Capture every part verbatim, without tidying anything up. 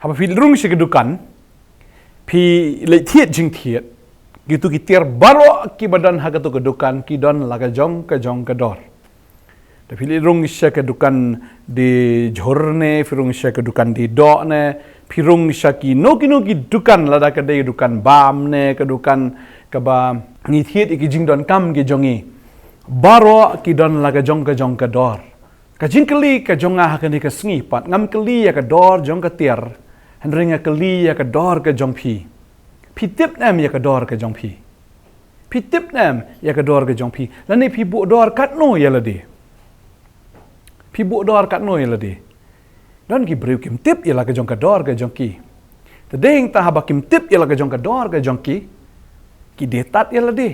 Haba phi rung sha ka dukan, phi leit thied jingthied, kitu ki tiar baroh kiba don ha katu ka dukan ki don la ka jong ka jong ka dor. Te phi leit rung sha ka dukan die jhur ne, phi rung sha ka dukan die doh ne, phi rung sha kino kino ki dukan, lada ka dei dukan bam ne, ka dukan kaba ngi thied ïa ki jingdonkam ki jong ngi, baroh ki don la ka jong ka jong ka dor. Ka jingkylli ka jong nga ha kane ka sngi pat, ngam kylli ïa ka dor jong ka tiar, hynrei nga kylli ïa ka dor ka jong phi. Phi tip ne em ïa ka dor ka jong phi? Phi tip ne em ïa ka dor ka jong phi? Lane phi buh dor katno ïa lade? Phi buh dor katno ïa lade? Don ki briew kim tip ïa la ka jong ka dor ka jong ki. Te dei hangta haba kim tip ïa la ka jong ka dor ka jong ki, ki die tad ïa lade.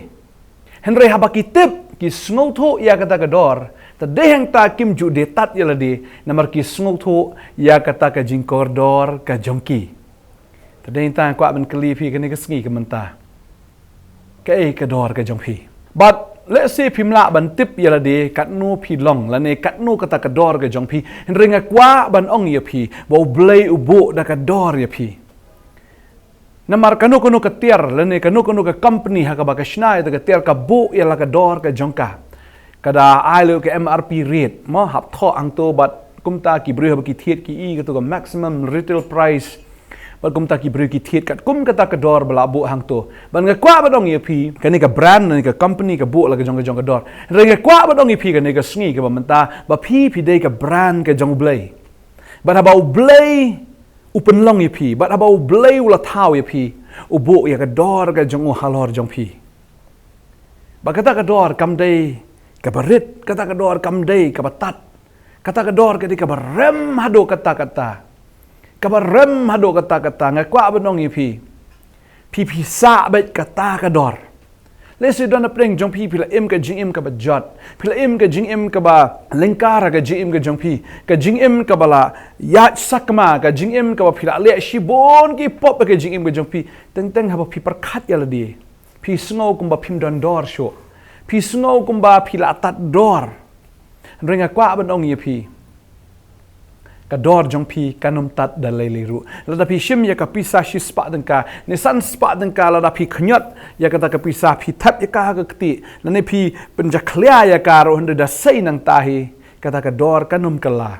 Hynrei haba ki tip, ki sngewthuh ïa kata ka dor, te dei hangta kim ju die tad ïa lade, namar ki sngewthuh ïa kata ka jingkordor ka jong ki. Te dei hangta nga kwah ban kylli phi kane ka sngi ka mynta, kaei ka dor ka jong phi? Bad lehse phim lah ban tip ïa lade katno phi long, lane katno kata ka dor ka jong phi. Hynrei nga kwah ban ong ïa phi ba U Blei u buh da ka dor ïa phi. Namar kano kano ka tiar, lane kano kano ka company ha kaba ka shna ïa ka tiar ka buh ïa la ka dor ka jong ka. Ka da ai lut ka M R P rate, mo, hap thoh hangto bad kumta ki briew haba ki thied ki i katu ka maximum retail price. Bad kumta ki briew ki thied katkum kata ka dor ba la buh hangto. Bad nga kwah ban ong ïa phi, kane ka brand, kane ka company ka buh la ka jong ka jong ka dor. Hynrei nga kwah ban ong ïa phi kane ka sngi kaba mynta, ba phi phi dei ka brand ka jong U Blei. Bad haba U Blei u pynlong ïa phi, bad haba U Blei u la thaw ïa phi, u buh ïa ka dor ka jong u halor jong phi. Ba kata ka dor kam dei kaba rit, kata ka dor kam dei kaba tad. Kata ka dor ka dei kaba rem haduh katta katta. Kaba rem haduh katta katta. Nga kwah ban ong ïa phi, phi phi sah beit kata ka dor. Lehse don na pdeng jong phi, phi la im ka jingim kaba jot, phi la im ka jingim kaba lyngkar ha ka jingim ka jong phi, ka jingim kaba la ïaid sakma, ka jingim kaba phi la leh shibun ki pop ha ka jingim ka jong phi. Teng teng haba phi pyrkhat ïa lade, phi sngew kumba phim don dor shuh. Phi sngew kumba phi la tad dor. Hynrei nga kwah ban ong ïa phi, ka dor jong phi kan ym tad da lei lei ruh. Lada phi shim ïa ka pisa shispah tyngka ne sanspah tyngka, lada phi khñiot ïa kata ka pisa, phi thep ïa ka ha ka kti, lane phi pynjakhlia ïa ka ruh, hynrei da sei nangta hi, kata ka dor kan ym kylla.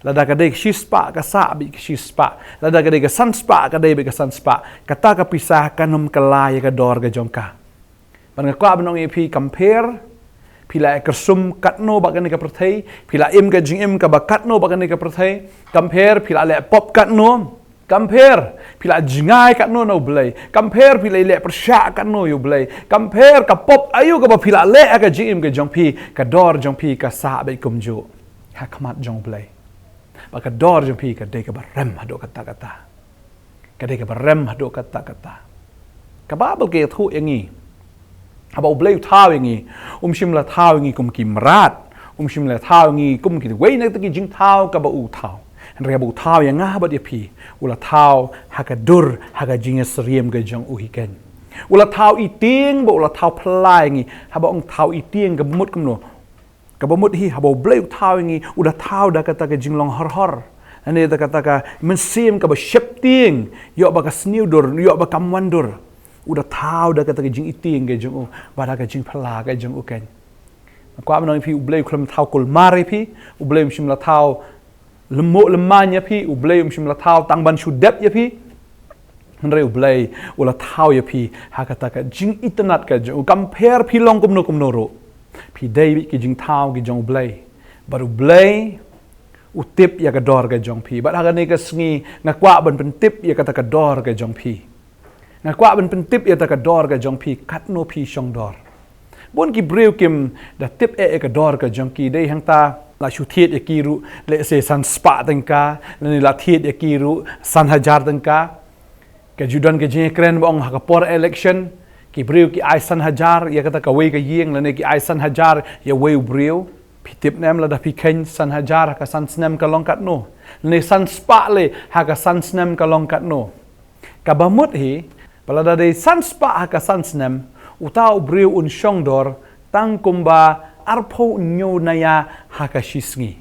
Lada ka dei ka shispah, ka sah beit ka shispah. Lada ka dei ka sanspah, ka dei beit ka sanspah. Kata ka pisa kan ym kylla ïa ka dor ka jong ka. Bad nga kwah ban ong ïa phi, kam pher phi la ïa kyrsum katno bad kane ka pyrthei, phi la im ka jingim kaba katno bad kane ka pyrthei, kam pher phi la leh pop katno, kam pher phi la jngai katno na U Blei, kam pher phi la leh pyrshah katno ïa U Blei, kam pher ka pop aïu kaba phi la leh ha ka jingim ka jong phi, ka dor jong phi ka sah beit kumjuh ha khmat jong U Blei. Ba ka dor jong phi ka dei kaba rem haduh katta katta. Ka dei kaba rem haduh katta katta. Ka Baibl ka ïathuh ïa ngi, haba U Blei u thaw ïa ngi, um shym la thaw ïa ngi kum ki mrad, um shym la thaw ïa ngi kum kiwei na kita ki jingthaw kaba u thaw. Hynrei haba u thaw ïa nga bad ïa phi, u la thaw ha ka dur, ha ka jingïasyriem ka jong u hi keiñ. U la thaw i tieng bad u la thaw phylla ïa ngi. Haba ong thaw i tieng, kaba mut kumno? Kaba mut hi, haba U Blei u thaw ïa ngi, u da thaw da kata ka jinglong hor hor, lane da kata ka mynsiem kaba sheptieng, ïoh ba ka sniew dur, ïoh ba kam wan dur. U da thaw da kata ka jingitieng ka jong u, bad da ka jingphylla ka jong u keiñ. Nga kwah ban ong ïa phi, U Blei u khlem thaw kulmar ïa phi, U Blei um shym la thaw lymmuh lymman ïa phi, U Blei um shym la thaw tang ban shu dep ïa phi. Hynrei U Blei u la thaw ïa phi ha kata ka jingitynnad ka jong u. Kam pher phi long kumno kumno ruh, phi dei beit ki jingthaw ki jong U Blei. Bad U Blei u tip ïa ka dor ka jong phi. Bad ha kane ka sngi nga kwah ban pyntip ïa kata ka dor ka jong phi. Nga kwah ban pyntip ïa kata ka dor ka jong phi, katno phi shong dor. Bun ki briew kim da tip eh ïa ka dor ka jong ki, dei hangta la shu thied ïa ki ruh lehse san spah tyngka, lane la thied ïa ki ruh san hajar tyngka. Ka ju don ka jingkren ba ong ha ka por election, ki briew ki ai san hajar ïa kata kawei ka ïing, lane ki ai san hajar ïa uwei u briew. Phi tip ne em lada phi kheiñ san hajar ha ka san snem ka long katno? Lane san spah lei ha ka san snem ka long katno? Kaba mut hi, ba lada dei san spah ha ka san snem, uta u briew un shong dor tang kumba arphew hynñiew naya ha ka shi sngi.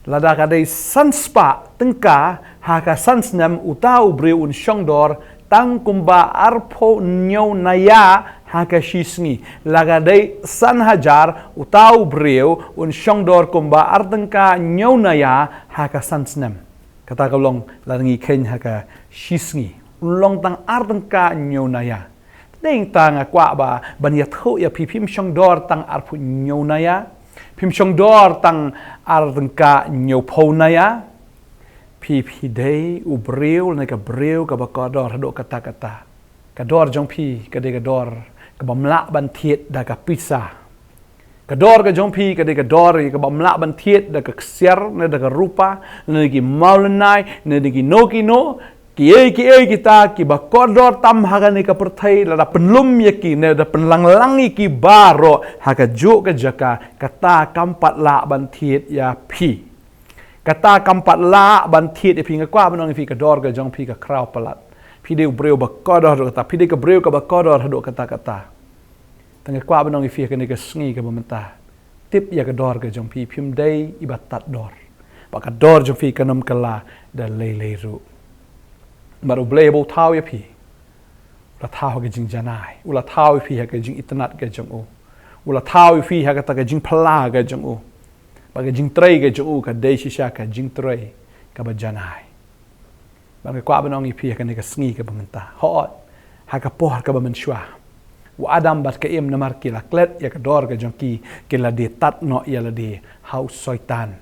Lada ka dei san spah tyngka ha ka san snem, uta u briew un shongdor tang kumba arphew hynñiew naya ha ka shi sngi. Lada ka dei san hajar, uta u briew un shongdor kumba ar tyngka hynñiew naya ha ka san snem. Kata ka long lada ngi kheiñ ha ka shi sngi, un long tang ar tyngka hynñiew naya. Te dei tang nga kwah ba ban ïathuh ïa phi, phim shongdor tang arphew hynñiew naya, phim shongdor tang ar tyngka hynñiewphew naya. Phi, phi dei u briew lane ka briew kaba kordor haduh katta katta. Ka dor jong phi ka dei ka dor kaba ym lah ban thied da ka pisa. Ka dor ka jong phi ka dei ka dor kaba ym lah ban thied da ka ksiar, ne da ka rupa, ne da ki mawlynnai, ne da kino kino, kiei kiei kita kiba kordor tam ha kane ka pyrthei, lada pynlum ïa ki, ne da pynlang lang ïa ki baroh ha kajuh ka jaka, kata kam pat lah ban thied ïa phi. Kata kam pat lah ban thied ïa phi. Nga kwah ban ong ïa phi, ka dor ka jong phi ka khraw palat. Phi dei u briew ba kordor haduh katta, phi dei ka briew kaba kordor haduh katta katta. Te nga kwah ban ong ïa phi ha kane ka sngi kaba mynta, tip ïa ka dor ka jong phi, phim dei iba tad dor. Ba ka dor jong phi kan ym kylla da lei lei ruh. Namar U Blei ba u thaw ïa phi, u la thaw ha ka jingjanai, u la thaw ïa phi ha ka jingitynnad ka jong u, u la thaw ïa phi ha kata ka jingphylla ka jong u. Ba ka jingtrei ka jong u ka dei shisha ka jingtrei kaba janai. Bad nga kwah ban ong ïa phi ha kane ka sngi kaba mynta, hooid, ha ka por kaba mynshuwa, u Adam bad ka Im, namar ki la klet ïa ka dor ka jong ki, ki la die tad noh ïa lade ha u Soitan.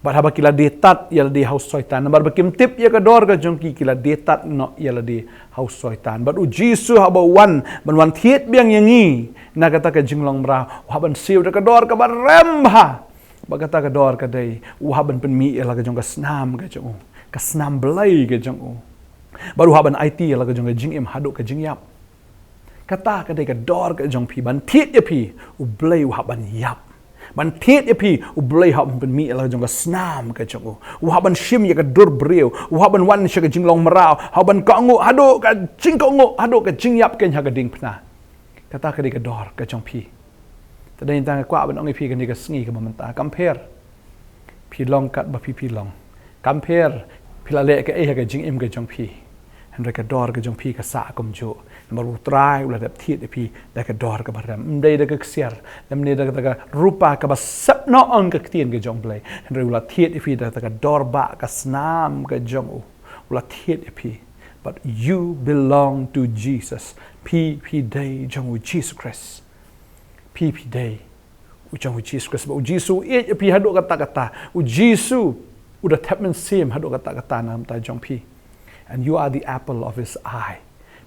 Bad haba ki la die tad ïa lade ha u Soitan, namar ba kim tip ïa ka dor ka jong ki, ki la die tad noh ïa lade ha u Soitan. Bad U Jisu haba u wan ban wan thied biang ïa ngi na kata ka jinglong mraw, u hap ban siew da ka dor kaba rem bha. Bad kata ka dor ka dei, u hap ban pynmih ïa la ka jong ka snam ka jong u, ka snam Blei ka jong u. Bad u hap ban aiti ïa la ka jong ka jingim haduh ka jingïap. Kata ka dei ka dor ka jong phi, ban thied ïa phi U Blei u hap ban ïap. Ban thied ïa phi U Blei u hap ban pynmih ïa la ka jong ka snam ka jong u. U hap ban shim ïa ka dur briew, u hap ban wan sha ka jinglong mraw, u hap ban kohnguh haduh ka jingkohnguh, haduh ka jingïap keiñ ha ka diengphna. Kata ka dei ka dor ka jong phi. Te dei tang nga kwah ban ong ïa phi ha kane ka sngi kaba mynta, kam pher phi long katba phi, phi long, kam pher phi la leh kaei ha ka jingim ka jong phi, hynrei ka dor ka jong phi ka sah kumjuh. Namar U Trai u la dep thied ïa phi da ka dor kaba rem, ym dei da ka ksiar, ym dei da ka, da ka rupa kaba sep noh, ong ka ktien ka jong U Blei, hynrei u la thied ïa phi da ka dor bah ka snam ka jong u. U la thied ïa phi. But you belong to Jesus. Phi, phi dei jong U Jisu Khrist. Phi, phi dei u jong U Jisu Khrist. Bad U Jisu u ïeit ïa phi haduh katta katta. U Jisu u da thep mynsiem haduh katta katta na ka bynta jong phi. And you are the apple of his eye.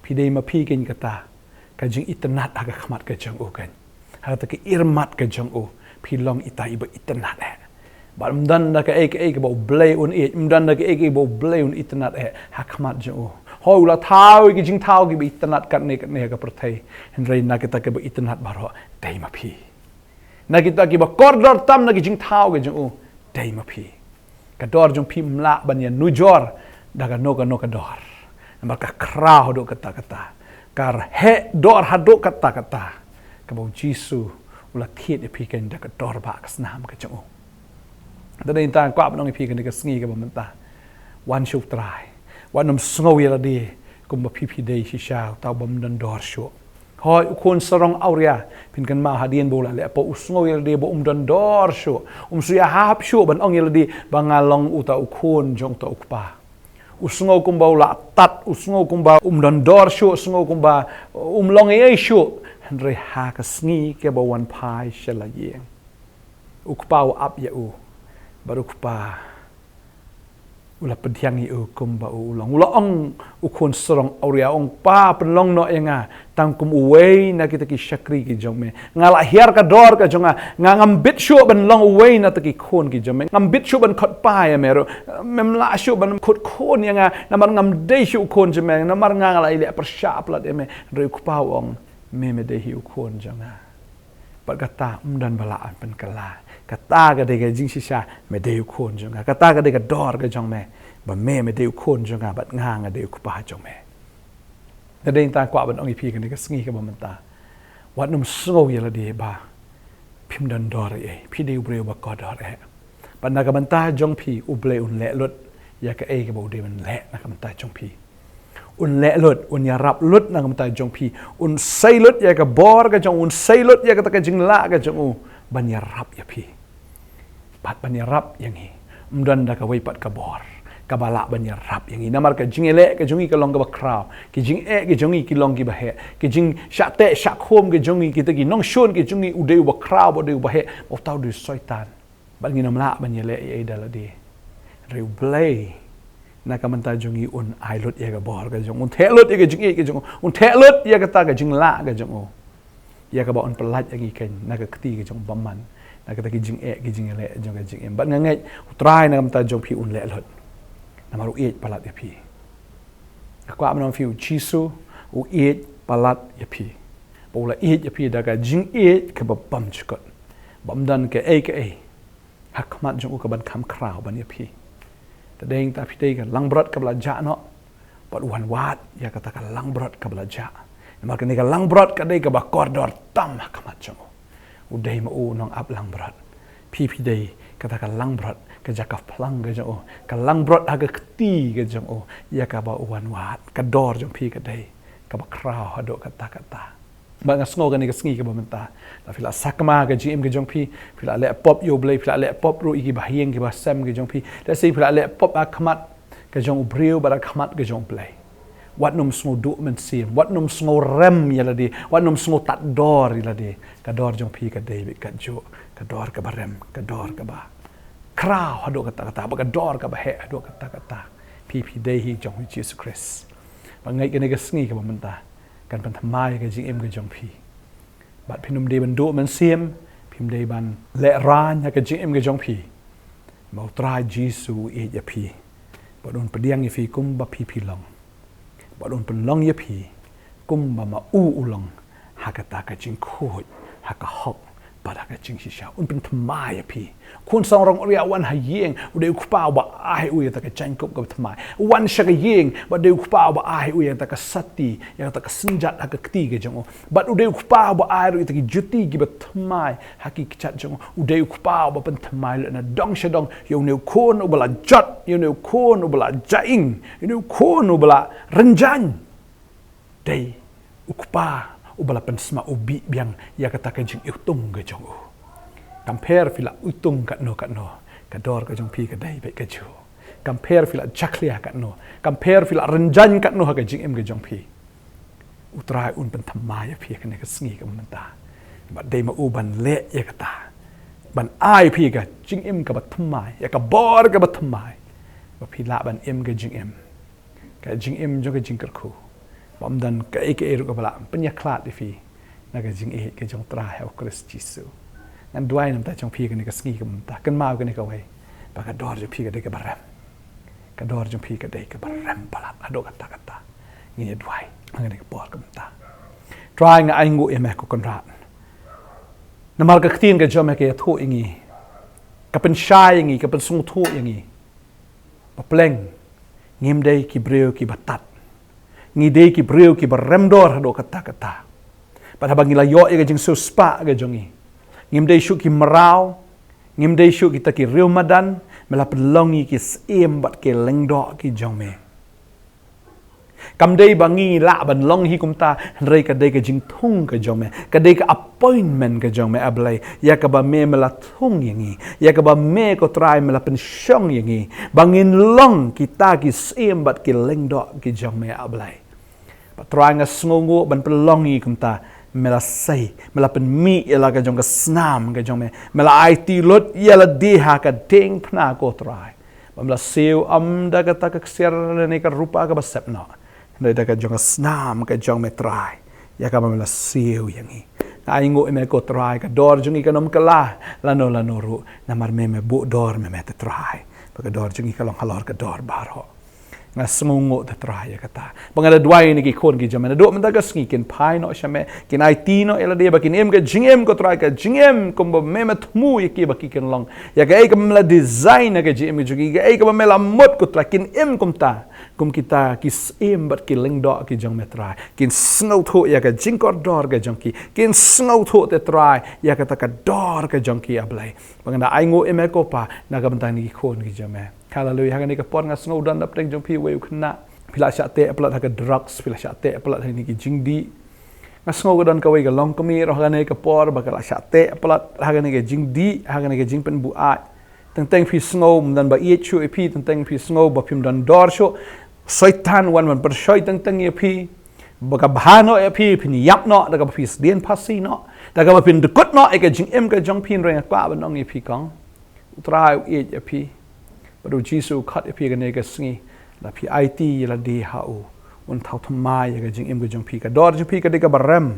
Phi dei ma phi keiñ kata ka jingitynnad ha ka khmat ka jong u keiñ. Ha kata ka imat ka jong u phi long ita iba itynnad eh. Bad ym don da kaei kaei kaba U Blei un ïeit, ym don da kaei kaei ba U Blei un itynnad eh ha khmat jong u. Hooid, u la thaw ïa ki jingthaw kiba itynnad katne katne ha ka pyrthei, hynrei na kita kiba itynnad baroh dei ma phi. Na kita kiba kordor tam na ki jingthaw ka jong u dei ma phi. Ka dor jong phi ym lah ban ïanujor da kano kano ka dor. Namar ka khraw haduh katta katta, ka rheh dor haduh katta katta, kaba U Jisu u la thied ïa phi keiñ da ka dor bah ka snam ka jong u. Te dei tang nga kwah ban ong ïa phi ha kane ka sngi kaba mynta, wan sha U Trai. Wat nym sngew ïa lade kumba phi, phi dei shisha uta u bym don dor shuh. Hooid, u khun sarong awria, phin kynmaw hadien ba u la leh paw, u sngew ïa lade ba um don dor shuh. Um shu ïahap shuh ban ong ïa lade ba nga long uta u khun jong uta u kpa. U sngew kumba u la tad, u sngew kumba um don dor shuh, u sngew kumba um long ei ei shuh. Hynrei ha ka sngi kaba wan phai sha la ïing, u kpa u ap ïa u. Bad u kpa u la pdiang ïa u kumba u, u long. U la ong, u khun sarong awria, ong, Pa, pynlong noh ïa nga tang kum uwei na kita ki shakri ki jong me. Nga la hiar ka dor ka jong nga. Nga ngam bit shuh ban long uwei na kita ki khun ki jong me. Ngam bit shuh ban khot pa ïa me ruh. Mem lah shuh ban khot khun ïa nga namar ngam dei shuh u khun jong me. Namar nga, nga la ïaleh pyrshah palat ïa me. Hynrei u kpa u ong, me, me dei hi u khun jong nga. Bad kata ym don ba lah ban pynkylla. Kata ka dei ka jingshisha, me dei u khun jong nga. Kata ka dei ka dor ka jong me, ba me, me dei u khun jong nga bad nga, nga dei u kpa jong me. Te dei tang nga kwah ban ong ïa phi ha kane ka sngi kaba mynta, wat nym sngew ïa lade ba phim don dor ei ei. Phi dei u briew ba kordor eh. Bad na ka bynta jong phi, U Blei un leh lut ïa kaei kaba u dei ban leh na ka bynta jong phi. Un leh lut, un ïarap lut na ka bynta jong phi. Un sei lut ïa ka bor ka jong u, un sei lut ïa kata ka jinglah ka jong u ban ïarap ïa phi. Bad ban ïarap ïa ngi. Ym don da kawei pat ka bor kaba lah ban ïarap ïa ngi. Namar ka jingïaleh ka jong ngi ka long kaba khraw. Ki jingeh ka jong ngi ki long kiba heh. Ki jingshah teh shah khum ka jong ngi, kita ki nongshun ka jong ngi, u dei uba khraw, u dei uba heh. Uta u dei u Soitan. Bad ngin ym lah ban ïaleh ei ei da lade. Hynrei U Blei na ka bynta jong ngi un ai lut ïa ka bor ka jong u, un theh lut ïa ka jingïeit ka jong u, un theh lut ïa kata ka jinglah ka jong u, ïa kaba un pyllait ïa ngi keiñ na ka kti ka jong u bymman, na kata ki jingeh ki jingïaleh jong ka jingim. Bad nga ngeit U Trai na ka bynta jong phi un leh lut. Namar u ïeit palat ïa phi. Nga kwah ban ong ïa phi, U Jisu u ïeit palat ïa phi. Ba u la ïeit ïa phi da ka jingïeit kaba bymjukut. Ba ym don kaei kaei ha khmat jong u ka ban kham khraw ban ïa phi. Te dei tang phi dei ka langbrot kaba la jah noh. Bad u wan wad ïa kata ka langbrot kaba la jah. Namar kane ka langbrot ka dei kaba kordor tam ha khmat jong u. U dei ma u u nongap langbrot. Phi phi dei kata ka langbrot, ka jaka phlang ka jong u. Ka langbrot ha ka kti ka jong u. Ïa kaba u wan wad. Ka dor jong phi ka dei kaba khraw haduh katta katta. Bad nga sngew kane ka sngi kaba mynta, lada phi la sakma ka jingim ka jong phi, phi la leh pop ïa U Blei, phi la leh pop ruh ïa ki bahaïing ki bahasem ka jong phi, lehse phi la leh pop ha khmat ka jong u briew bad ha khmat ka jong U Blei. Wat nym sngew duh mynsiem, wat nym sngew rem ïa lade, wat nym sngew tad dor ïa lade. Ka dor jong phi ka dei beit kajuh, ka dor kaba rem, ka dor kaba khraw haduh katta katta, bad ka dor kaba heh haduh katta katta. Phi phi dei hi jong U Jisu Khrist. Bad nga ngeit kane ka sngi kaba mynta kan pynthymmai ka jingim ka jong phi. Bad phin ym dei ban duh mynsiem, phim dei ban lehraiñ ha ka jingim ka jong phi. Ba U Trai Jisu u ïeit ïa phi. Bad un pdiang ïa phi kumba phi phi long. Bad un pynlong ïa phi kumba ma u u long. Ha kata ka jingkhuid, ha ka hok, bad ha ka jingshisha. Un pynthymmai ïa phi. Khun Song Rong Ria u wan ha ïing, u dei u kpa uba ai u ïa kata ka jaiñkup kaba thymmai. U wan sha ka ïing, bad u dei u kpa uba ai u ïa kata ka sati, ïa kata ka synjat ha ka kti ka jong u. Bad u dei u kpa uba ai ruh ïa kita ki juti kiba thymmai ha ki kjat jong u. U dei u kpa uba pynthymmai lut na dong sha dong, ïa une u khun uba la jot, ïa une u khun uba la jaing, ïa une u khun uba la rynjang. Dei u kpa uba la pynsma, u bih biang ïa kata ka jingiwtung ka jong u. Kam pher phi la iwtung katno katno, ka dor ka jong phi ka dei beit kajuh. Kam pher phi la jakhlia katno, kam pher phi la rynjang katno ha ka jingim ka jong phi. U Trai un pynthymmai ïa phi ha kane ka sngi kaba mynta. Bad dei ma u ban leh ïa kata. Ban ai phi ka jingim kaba thymmai, ïa ka bor kaba thymmai. Ba phi lah ban im ka jingim. Ka jingim jong ka jingkyrkhu. Ba ym don kaei kaei ruh kaba lah pynïakhlad ïa phi na ka jingïeit ka jong U Trai ha U Khrist Jisu. Ngan duwai na ka bynta jong phi kane ka sngi kaba mynta. Kynmaw kane kawei. Ba ka dor jong phi ka dei kaba rem. Ka dor jong phi ka dei kaba rem palat haduh katta katta. Ngin ïa duwai ha kane ka por kaba mynta. Trai, nga ainguh ïa me ko Kynrad. Namar ka ktien ka jong me ka ïathuh ïa ngi. Ka pynshai ïa ngi, ka pynsngewthuh ïa ngi. Ba pleng, ngim dei ki briew kiba tad. Ngi dei ki briew kiba rem dor haduh katta katta. Bad haba ngi la ïoh ïa ka jingsiewspah ka jong ngi, ngim dei shuh ki mraw, ngim dei shuh kita ki riew madan, me la pynlong ngi ki syiem bad ki lyngdoh ki jong me. Kam dei ba ngi lah ban long hi kumta, hynrei ka dei ka jingthung ka jong me, ka dei ka appointment ka jong me, A Blei, ïa kaba me me la thung ïa ngi, ïa kaba me ko Trai me la pynshong ïa ngi, ba ngin long kita ki syiem bad ki lyngdoh ki jong me, A Blei. Bad Trai, nga sngewnguh ban pynlong ngi kumta, me la sei, me la pynmih ïa la ka jong ka snam ka jong me, me la aiti lut ïa lade ha ka diengphna ko Trai. Ba me la siew ym da kata ka ksiar lane ka rupa kaba sep noh, hynrei da ka jong ka snam ka jong me Trai, ïa kaba me la siew ïa ngi. Nga ainguh ïa me ko Trai, ka dor jong ngi kan ym kylla lano lano ruh, namar me me buh dor me me te Trai. Ba ka dor jong ngi ka long halor ka dor baroh. Nga sngewnguh te Trai ïa kata. Ba nga da duwai ïa kine ki khun ki jong me naduh mynta ka sngi kin phai noh sha me, kin aiti noh ïa lade ba kin im ka jingim ko Trai, ka jingim kumba me me thmu ïa ki ba ki kin long. Ïa kaei kaba me la design ha ka jingim ka jong ki, kaei kaba me la mut ko Trai, kin im kumta. Kum kita ki syiem bad ki lyngdoh ki jong me Trai, kin sngewthuh ïa ka jingkordor ka jong ki, kin sngewthuh te Trai ïa kata ka dor ka jong ki, A Blei. Ba nga da ainguh ïa me ko Pa na ka bynta kine ki khun ki jong me. Haleluia. Ha kane ka por nga sngew don napdeng jong phi uwei u khynnah, phi la shah teh palat ha ka drugs, phi la shah teh palat ha kine ki jingdih. Nga sngew ka don kawei ka longkmie ruh ha kane ka por ba ka la shah teh palat ha kane ka jingdih, ha kane ka jingpynbuaid. Teng teng phi sngew ym don ba ïeit shuh ïa phi, teng teng phi sngew ba phim don dor shuh. Soitan u wan ban pyrshoi teng teng ïa phi, ba ka bha noh ïa phi, phin ïap noh da kaba phi sdien phasi noh, da kaba phin dkut noh ïa ka jingim ka jong phi. Hynrei nga kwah ban ong ïa phi kong, U Trai u ïeit ïa phi. Bad U Jisu u khot ïa phi kane ka sngi, lada phi aiti ïa lade ha u, un thaw thymmai ïa ka jingim ka jong phi. Ka dor jong phi ka dei kaba rem,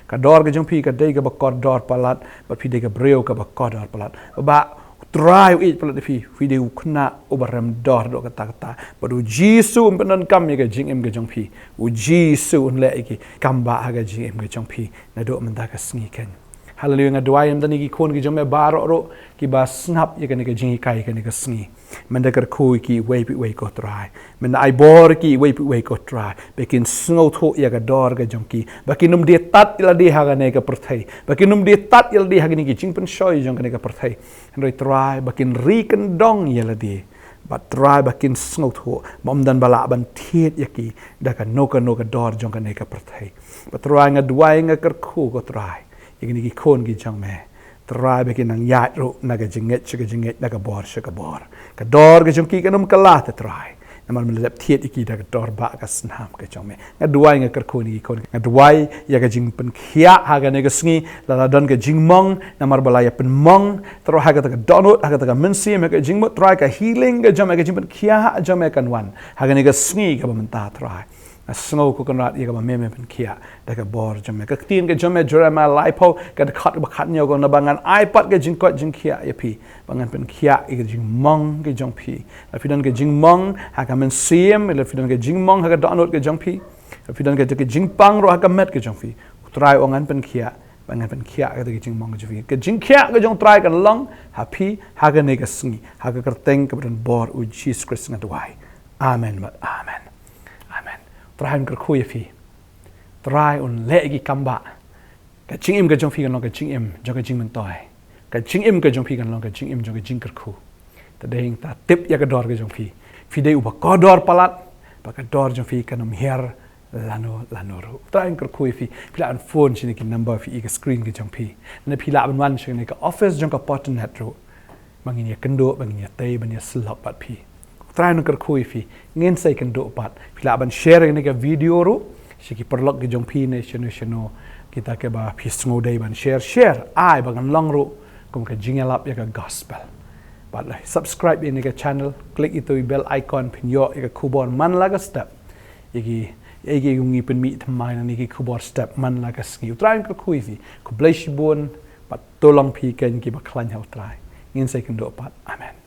ka dor ka jong phi ka dei kaba kordor palat, bad phi dei ka briew kaba kordor palat. Ba U Trai u ïeit palat ïa phi, phi dei u khynnah uba rem dor haduh katta katta. Bad U Jisu un pyndonkam ïa ka jingim ka jong phi. U Jisu un leh ïa ki kambah ha ka jingim ka jong phi naduh mynta ka sngi keiñ. Haleluia. Nga duwai ïa kine ki khun ki jong me baroh ruh kiba sngap ïa kane ka jinghikai kane ka sngi. Men da kyrkhu ïa ki uwei pa uwei ko Trai. Men da ai bor ïa ki uwei pa uwei ko Trai, ba kin sngewthuh ïa ka dor ka jong ki, ba kin ym die tad ïa lade ha kane ka pyrthei, ba kin ym die tad ïa lade ha kine ki jingpynshoi jong kane ka pyrthei. Hynrei Trai, ba kin ri kyndong ïa lade. Bad Trai, ba kin sngewthuh ba ym don ba lah ban thied ïa ki da kano kano ka dor jong kane ka pyrthei. Bad Trai, nga duwai, nga kyrkhu ko Trai ïa kine ki khun ki jong me. Trai, ba kin nang ïaid ruh na ka jingngeit sha ka jingngeit, na ka bor sha ka bor. Ka dor ka jong ki kan ym kylla te Trai, namar me la dep thied ïa ki da ka dor ba ka snam ka jong me. Nga duwai, nga kyrkhu ïa kine ki khun. Nga duwai ïa ka jingpynkhiah ha kane ka sngi. Lada don ka jingmong namar ba la ïa pynmong, Trai, ha kata ka dohnud, ha kata ka mynsiem, ha ka jingmut, Trai, ka healing ka jong me, ka jingpynkhiah jong me kan wan ha kane ka sngi kaba mynta Trai. Nga sngew ko Kynrad ïa kaba me me pynkhiah da ka bor jong me. Ka ktien ka jong me Jeremaïah laiphew, ka dkhot ba khathynñiew ka ong, naba ngan ai pat ka jingkoit jingkhiah ïa phi, ba ngan pynkhiah ïa ka jingmong ka jong phi. Lada phi don ka jingmong ha ka mynsiem, lada phi don ka jingmong ha ka dohnud ka jong phi, lada phi don ka, ka jingpang ruh ha ka met ka jong phi, U Trai u ong ngan pynkhiah, ba ngan pynkhiah ïa ka jingmong ka jong phi. Ka jingkhiah ka jong U Trai kan long ha phi ha kane ka sngi, ha ka kyrteng kaba donbor U Jisu Khrist nga duwai. Amen bad amen. Amen. Trai un kyrkhu ïa phi. Trai un leh ïa ki kambah. Ka jingim ka jong phi kan long ka jingim jong ka jingmyntoi. Ka jingim ka jong phi kan long ka jingim jong ka jingkyrkhu. Te dei hangta, tip ïa ka dor ka jong phi. Phi dei uba kordor palat, ba ka dor jong phi kan ym hiar lano lano ruh. Trai un kyrkhu ïa phi. Phi lah ban phone sha kine ki number phi ïohi ha ka screen ka jong phi. Lane phi lah ban wan sha kane ka office jong ka Potternet ruh, ba ngin ïakynduh, ba ngin ïatei, ban ïasyllok bad phi. Trai un kyrkhu ïa phi. Ngin sa ïakynduh pat. Phi lah ban share ïa kane ka video ruh sha ki paralok ki jong phi ne shano shano, kita kiba phi sngew dei ban share, share. Ai ba kan long ruh kum ka jingïalap ïa ka gospel. Bad lada subscribe ïa kane ka channel, click ïa itu i bell icon, phin ïoh ïa ka khubor man la ka step ïa ki, ïa ki, ïa ki ngi pynmih thymmai na kine ki khubor step man la ka sngi. U Trai un kyrkhu ïa phi. Khublei shibun. Bad to long phi keiñ kiba khlaiñ ha U Trai. Ngin sa ïakynduh pat. Amen.